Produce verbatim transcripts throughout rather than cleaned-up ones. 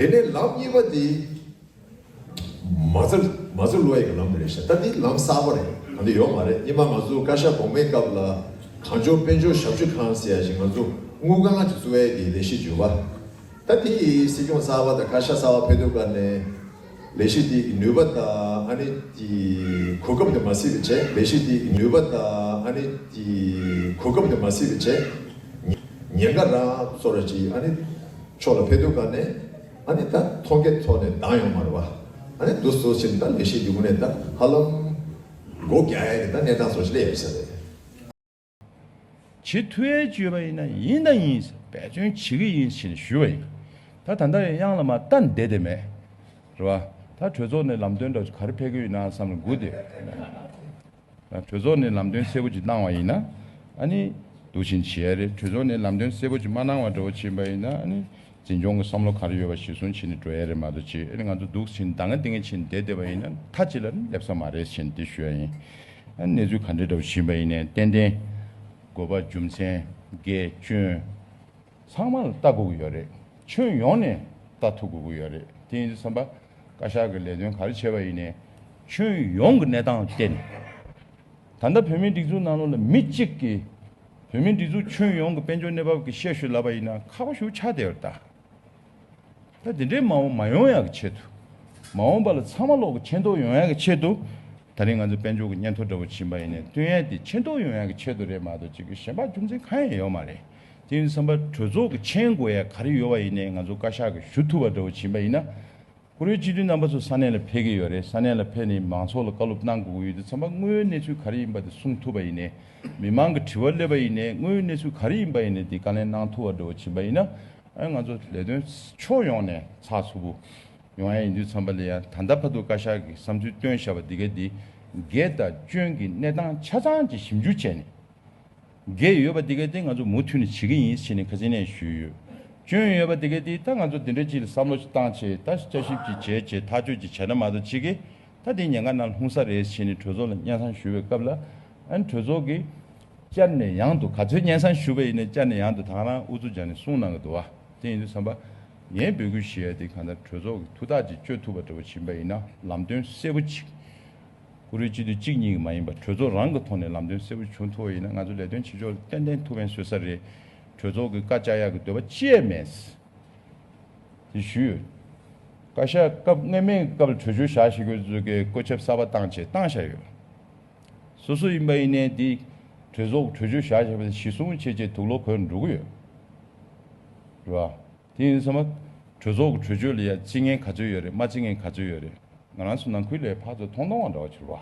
དེ་ནས་ལམ་གཉིས་པ་དེ། མ་རྩ་མ་རྩ་བླུ་བ་ཡི་གི་ལམ་དེ་རེད་ཤག་ད་འདི་ལམ་གསར་པ་རེད། ད་འདི་ཡོད་མ་རེད། སྔོན་མ་ང་ཚོ་བཀའ་ཤག་གོང་མའི་སྐབས་ལ་གངས་ལྗོངས་དཔལ་འབྱོར་ཞབས་ཞུ་ཁང་ཟེར་ཡ་ཞིག་ང་ཚོ་དངུལ་ཁང་ཅིག་བཙུགས་ཡ་གི་ལས་གཞི་བརྗོད་པ། ད་དེ་ཡི་སྲིད་སྐྱོང་གསར་པ་དང་བཀའ་ཤག་གསར་པ་ཕེབས་དུས་སྐབས་ནས་ལས་གཞི་དེ་གི་ནུས་པ་དང་ཨ་ནི་དེ་གོ་སྐབས་དེ་མ་སྲིད་པའི་ཆེད། ལས་གཞི་དེ་གི་ནུས་པ་དང་ཨ་ནི་དེ་གོ་སྐབས་དེ་མ་སྲིད་པའི་ཆེད། ཉེན་ཁ་རང་ཚོར་བ་ཅིག་ཨ་ནི་ཕྱོགས་ལ་ཕེབས་དུས་སྐབས་ནས་ཨ་ནི་ད་མཐོང་རྒྱ་ཐོག་ནས་འདང་ཡོང་མ་རེད་བ། ཨ་ནི་འདུག་སོ་ཕྱིན་ད་ལས་གཞི་འདི་ངོས་ནས་ད་ཧ་ལམ་སྒོ་རྒྱག་ཡ་གི་ད་གནས་སྟངས་བཟོ་ཞིག་སླེབས་ཡོད་ས་རེད། བྱེད་ཐུབ་ཡས་ཅིག་ཡོད་པ་ཡིན་ན་ཡིན་དང་ཡིན་ཟེར་འབད་བརྩོན་བྱེད་ཀྱི་ཡིན་ཟེར་ནས་ཞུས་པ་ཡིན། ད་ད་ལྟ་ཡང་ལ་མ་ལྟ་བསྡད་དེ་མེད། རེད་བ། ད་གྲོས་ཚོགས་ནས་ལམ་སྟོན་འདྲ་ག་རེ་ཕེབས་ཀྱི་ཡོད་ན་བསམ་ནས་སྒུག་བསྡད་ཡོད། གྲོས་ཚོགས་ནས་ལམ་སྟོན་གསལ་པོ་ཅིག་གནང་བ་ཡིན་ན། ཨ་ནི་འདུག་བཞིན་བྱེད་ཡ་རེད། གྲོས་ཚོགས་ནས་ལམ་སྟོན་གསལ་པོ་ཅིག་མ་གནང་བ་འདྲ་བོ་ཕྱིན་པ་ཡིན་ན་ཨ་ནི་འཛིན་སྐྱོང་གི་བསམ་བློ་ག་རེ་ཡོད་པ་གཞིར་བཟུང་བྱས་ནས་འགྲོ་ཡ་རེད་མ་གཏོགས་ཅིག་ཨ་ནི་ང་ཚོ་འདུག་བཞིན་ད་ང་ཏིང་ངེ་བྱས་ནས་བསྡད་བསྡད་པ་ཡིན་ན་མཐའ་གཅིག་ལ་ནི་སླེབས་ས་མ་རེད་ཟེར་ནས་འདི་ཞུ་ཡ་ཡིན། ཨ་ནི་གནས་ཚུལ་ག་འདྲ་འདྲ་བོ་ཕྱིན་པ་ཡིན་ནའི་ཏན་ཏན་དགོས་པ་རྒྱུ་མཚན་འགལ་སྐྱོན། ཚང་མ་ལ་ལྟ་དགོས་ཀྱི་ཡོད་རེད། ཁྱོན་ཡོངས་ནས་ལྟ་ཐུབ་དགོས་ཀྱི་ཡོད་རེད། དེ་ཡིན་དུས་ཙམ་པ་བཀའ་ཤག་གི་ལས་དོན་ག་རེ་བྱས་པ་ཡིན་ནའི་ཁྱོན་ཡོངས་ཀྱི་གནས་སྟངས་ལ་བལྟས་ནས། ད་ལྟ་བོད་མིའི་སྒྲིག་འཛུགས་ནང་ལོགས་ལ་མི་གཅིག་གིས་བོད་མིའི་སྒྲིག་འཛུགས་ཁྱོན་ཡོངས་ཀྱི་དཔལ་འབྱོར་གནས་བབ་ཀྱི་བཤད་ཤོད་ལབ་པ་ཡིན་ན་ཁག་པོ་ཞིག་ཆགས་བསྡད་ཡོད་རེད་ད། ད་དེ་འདྲའི་མ་འོངས་མ་ཡོང་ཡག་གི་ཆེད་དུ། མ་འོངས་པ་ལ་ཚང་མ་ལོག་གི་ཆེ་མཐོང་ཡོང་ཡག་གི་ཆེད་དུ། ད་རིང་ང་ཚོ་དཔལ་འབྱོར་གྱི་སྙན་ཐོ་འདྲ་བོ་ཕྱིན་པ་ཡིན་ནའི་སྟོན་ཡ་དེ་ཆེ་མཐོང་ཡོང་ཡག་གི་ཆེད་དུ་རེད་མ་གཏོགས་ཅིག་གི་གཞན་པ་རྒྱུ་མཚན་གང་ཡང་ཡོད་མ་རེད། དེ་ཡིན་དུས་ཙམ་པ་གྲོས་ཚོགས་ཀྱི་མཁྱེན་དགོས་ཡ་ག་རེ་ཡོད་པ་ཡིན་ནའི་ང་ཚོ་བཀའ་ཤག་གིས་ཞུ་ཐུབ་པ་འདྲ་བོ་ཕྱིན་པ་ཡིན་ན། ཁོ་རའི་སྤྱི་འཐུས་རྣམ་པ་ཚོ་ས་གནས་ལ་ཕེབས་ཀྱི་ཡོད་རེད། ས་གནས་ལ་ཕེབས་ནས་མང་ཚོགས་ལ་བཀའ་སློབ་གནང་དགོས་ཀྱི་ཡོད་དུས་ཙམ་པ་དངོས་ཡོད་གནས་ཚུལ་ག་རེ་ཡིན་པ་དེ་གསུང་ཐུབ་པ་ཡིན་ནའི། མི་མང་གི་དྲི་བ་སླེབས་པ་ཡིན་ནའི་དངོས་ཡོད་གནས་ཚུལ་ག་རེ་ཡིན་པ་ཡིན་ནའི་དེ་བཀའ་ལན་གནང་ཐུབ་པ་འདྲ་བོ་ཕྱིན་པ་ཡིན་ན། ཨ་ང་ཚོ་ལས་དོན་ཕྱོགས་ཡོངས་ནས་ཚགས་ཚུད་པོ་ཡོང་ཡ་ཡིན་དུས་ཙམ་པ་ལ་ཡ་ད་ལྟ་བར་དུ་བཀའ་ཤག་གིས་བསམ་ཚུལ་བཏོན་བཞག་པ་འདི་ག་འདི་འགལ་དང་སྐྱོན་གྱི་གནས་སྟངས་ཆ་ཚང་ཅིག་ཞིབ་འཇུག་བྱས་ནས། འགལ་ཡོད་པ་འདི་ག་འདི་ང་ཚོ་མུ་མཐུད་ནས་བྱེད་ཀྱི་ཡིན་ཟེར་ནས་ཁ་སང་ནས་ཞུས་ཡོད། སྐྱོན་ཡོད་པ་འདི་ག་འདི་ད་ང་ཚོ་འདི་འདྲ་ཅིག་ལ་བསམ་བློ་ཞིག་བཏང་བྱས་ད་བསྐྱར་ཞིབ་ཅིག་བྱས་བྱས་ཐག་གཅོད་ཅིག་བྱས་ན་མ་གཏོགས་ཅིག་གིས་ད་འདི་ཉེན་ཁ་ནང་ལྷུང་ས་རེད་ཟེར་ནས་གྲོས་ཚོགས་ལ་སྙན་སེང་ཞུ་བའི་སྐབས་ལ། ཨ་ནི་གྲོས་ཚོགས་ཀྱིས་བསྐྱར་ནས་ཡང་དུ་ག་ཚོད་སྙན་སེང་ཞུ་བ་ཡིན་ནའི་བསྐྱར་ནས་ཡང་དུ་ད་ག་རང་ཨུ་ཚུགས་རྒྱག་ནས་གསུང་གནང་གི་འདུག་བ། དེ་ཡིན་དུས་ཙམ་པ་ངས་འབོད་སྐུལ་ཞུ་ཡ་དེ་གང་ལྟར་གྲོས་ཚོགས་ཀྱི་ཐུགས་ཐག་ཅིག་གཅོད་ཐུབ་པ་འདྲ་བོ་ཕྱིན་པ་ཡིན་ན་ལམ་སྟོན་གསལ་པོ་ཅིག་ཀུ་རེ་སྤྱི་འཐུས་གཅིག་གཉིས་ཀྱི་མ་ཡིན་པར་གྲོས་ཚོགས་རང་གི་ཐོག་ནས་ལམ་སྟོན་གསལ་པོ་བྱུང་ཐུབ་པ་ཡིན་ན་ང་ཚོ་ལས་དོན་བྱེད་ཕྱོགས་ལ་ཏན་ཏན་ཐུགས་ཕན་གསོས་ས་རེད། གྲོས་ཚོགས་ཀྱི་བཀའ་བཅག་ཡག་གི་འདོད་པ་ཅི་ཡང་མེད། དེ་ཞུས་ཡོད། བཀའ་ཤག་སྐབས་སྔོན་མའི་སྐབས་ལ་གྲོས་ཆོད་བཞག་ཞིག་དགོས་ཚུལ་གྱི་བཀོད་ཁྱབ་གསར་པ་བཏང་བྱས་བཏང་བཞག་ཡོད། སོ་སོ་ཡིན་པ་ཡིན་ནའི་འདི་གྲོས་ཚོགས་ཀྱི་གྲོས་ཆོད་བཞག་བཞག་པ་གཞི་བཟུང་བྱས་བྱས་དུག་ལོག་གོན་འགྲོ་གི་ཡོད། རེད་བ། དེ་ཡིན་ཙང་མ་གྲོས་ཚོགས་ཀྱི་གྲོས་ཆོད་ལ་ཡ་བརྩི་མཁན་ག་ཚོད་ཡོད་རེད་མ་བརྩི་མཁན་ག་ཚོད་ཡོད་རེད། ང་རང་ཚོ་ནང་ཁུལ་ལ་ཕར་ཚུར་མཐོང་མཐོང་བ་འདྲ་བ་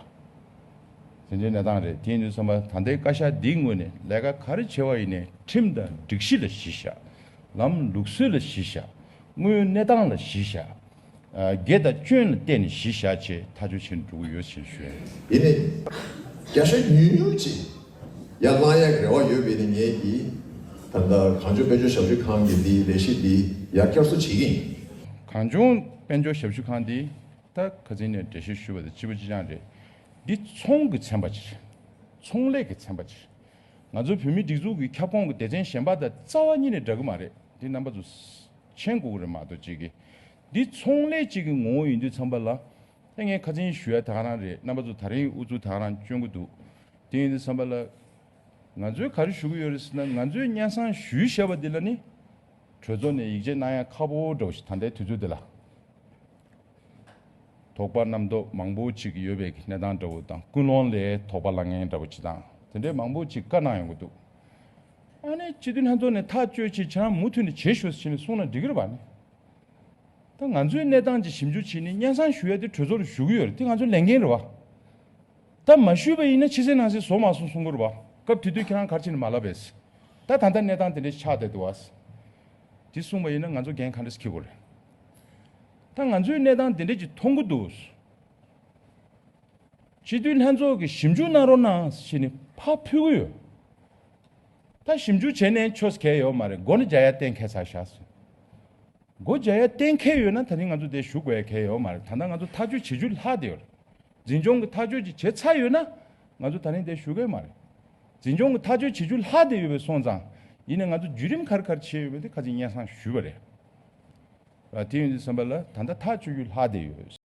ཅིག་རེད་བ། དེ་འདྲའི་གནས་སྟངས་རེད། དེ་ཡིན་དུས་ཙམ་པ་ད་ལྟའི་བཀའ་ཤག་འདིའི་ངོས་ནས་ལས་ཀ་ག་རེ་བྱས་པ་ཡིན་ནའི་ཁྲིམས་དང་སྒྲིག་གཞི་ལ་གཞི་བཞག་ལམ་ལུགས་སྲོལ་ལ་གཞི་བཞག་དངོས་ཡོད་གནས་སྟངས་ལ་གཞི་བཞག་འགལ་དང་སྐྱོན་ལ་བརྟེན་ནས་གཞི་བཞག་བྱས་ཐག་གཅོད་བྱེད་འགྲོ་གི་ཡོད་ཅེས་ཞུ། ཡིན་ནའི། བརྒྱ་ཆ་ཉུང་ཉུང་ཅིག་ཡར་ལངས་ཡག་གི་རེ་བ་ཡོད་པས་ནི་ངེད་ཀྱིས་ད་ལྟ་གངས་ལྗོངས་དཔལ་འབྱོར་ཞབས་ཞུ་ཁང་གི་འདིའི་ལས་གཞི་འདི་ཡར་བསྐྱར་གསོ་བྱེད་ཀྱི་ཡིན། གངས་ལྗོངས་དཔལ་འབྱོར་ཞབས་ཞུ་ཁང་འདི་ད་ཁ་སང་ནས་འགྲེལ་བཤད་ཞུས་པ་དང་གཅིག་པ་གཅིག་རྐྱང་རེད། འདི་ཚོང་གི་ཚན་པ་ཅིག་རེད། ཚོང་ལས་ཀྱི་ཚན་པ་ཅིག་རེད། ང་ཚོའི་བོད་མིའི་སྒྲིག་འཛུགས་ཀྱི་ཁྱབ་ཁོངས་ཀྱི་སྡེ་ཚན་གཞན་པ་དང་རྩ་བ་ཉིད་ནས་འདྲ་གི་མ་རེད། འདི་རྣམ་པ་ཚོ་མཁྱེན་དགོས་ཀྱི་རེད་མ་གཏོགས་ཅིག་གི་འདི་ཚོང་ལས་ཅིག་གི་ངོ་བོ་ཡིན་དུས་ཙམ་པ་ལ། ད་ངས་ཁ་སང་ཞུ་ཡ་ད་ག་རང་རེད། རྣམ་པ་ཚོ་ད་རིང་ཨུ་ཚུགས་ད་ག་རང་སྐྱོན་གྱི་འདུག་དེ་ཡིན་དུས་ཙམ་པ་ལ། ང་ཚོས་ག་རེ་ཞུ་གི་ཡོད་རེད་ཟེར་ན་ང་ཚོས་སྙན་སེང་ཞུས་བཞག་པ་འདི་ལ་ནི། གྲོས་ཚོགས་ནས་ཡིད་ཆེས་གནང་ཡ་ཁག་པོ་འདྲ་བོ་ཞིག་ད་ལྟའི་དུས་ཚོད་འདི་ལ། དོགས་པ་རྣམ་རྟོག་མང་པོ་ཅིག་ཡོད་པའི་གནས་སྟངས་འདྲ་བོ་དང་ཀུན་སློང་ལས་དོགས་པ་ལངས་མཁན་འདྲ་བོ་ཅིག་དང་དེ་འདྲའི་མང་པོ་ཅིག་བཀའ་གནང་ཡོང་གི་འདུག་ཨ་ནི་སྤྱི་འཐུས་ལྷན་ཚོགས་ནས་ཐག་གཅོད་ཅིག་ཁྱེད་རང་མུ་མཐུད་ནས་བྱེད་ཤོག་ཟེར་ནས་གསུངས་ན་འགྲིག་གི་རེད་པ་ནི། ད་ང་ཚོའི་གནས་སྟངས་ཀྱི་ཞིབ་འཇུག་བྱས་ནས་སྙན་སེང་ཞུ་ཡ་དེ་གྲོས་ཚོགས་ལ་ཞུ་གི་ཡོད་རེད། དེ་ང་ཚོའི་ལས་འགན་རེད་བ། ད་མ་ཞུས་པ་ཡིན་ན་ཕྱི་གསལ་ནང་གསལ་བཟོ་མ་སོང་གསུང་གི་རེད་བ། སྐབས་དེ་དུས་ཁྱེད་རང་ག་རེ་བྱས་ནས་མ་ལབ་པས། ད་ད་ལྟ་གནས་སྟངས་དེ་འདྲ་ཆགས་བསྡད་འདུག་བ། དེ་གསུངས་པ་ཡིན་ན་ང་ཚོ་འགན་ག་འདྲ་འཁྱེར་དགོས་རེད། ད་ང་ཚོའི་གནས་སྟངས་དེ་འདྲ་ཅིག་མཐོང་གི་འདུག་སྤྱི་འཐུས་ལྷན་ཚོགས་ཀྱིས་ཞིབ་འཇུག་གནང་རོགས་གནང་ཞེས་ནས་ཕར་ཕུལ་གྱི་ཡོད། ད་ཞིབ་འཇུག་བྱས་ནས་ཆོས་གལ་ཡོད་མ་རེད། མགོ་ནས་རྒྱག་ཡ་གཏན་འཁེལ་ཚར་ཤག་ཟེར། མགོ་རྒྱག་ཡ་གཏན་འཁེལ་ཡོད་ན་ད་ནི་ང་ཚོ་དེ་ཞུ་དགོས་ཡ་གལ་ཡོད་མ་རེད། ད་ལྟ་ང་ཚོ་ཐག་གཅོད་བྱེད་རྒྱུ་ལྷག་བསྡད་ཡོད་རེད། འཛིན་སྐྱོང་གི་ཐག་གཅོད་ཅིག་བྱས་ཚར་ཡོད་ན་ང་ཚོ་ད་ནི་དེ་ཞུ་དགོས་མ་རེད། འཛིན་སྐྱོང་གི་ཐག་གཅོད་བྱེད་རྒྱུ་ལྷག་བསྡད་ཡོད་པའི་སོང་ཙང་ཡིན་ནའི་ང་ཚོ་བརྒྱུད་རིམ་ག་རེ་ག་རེ་བྱས་ཡོད་པ་དེ་ཁ་ཅིག་སྙན་སེང་ཞུས་པ་རེད། དེ་ཡིན་དུས་ཙམ་པ་ལ་ད་ལྟ་ཐག་གཅོད་རྒྱུ་ལྷག་བསྡད་ཡོད།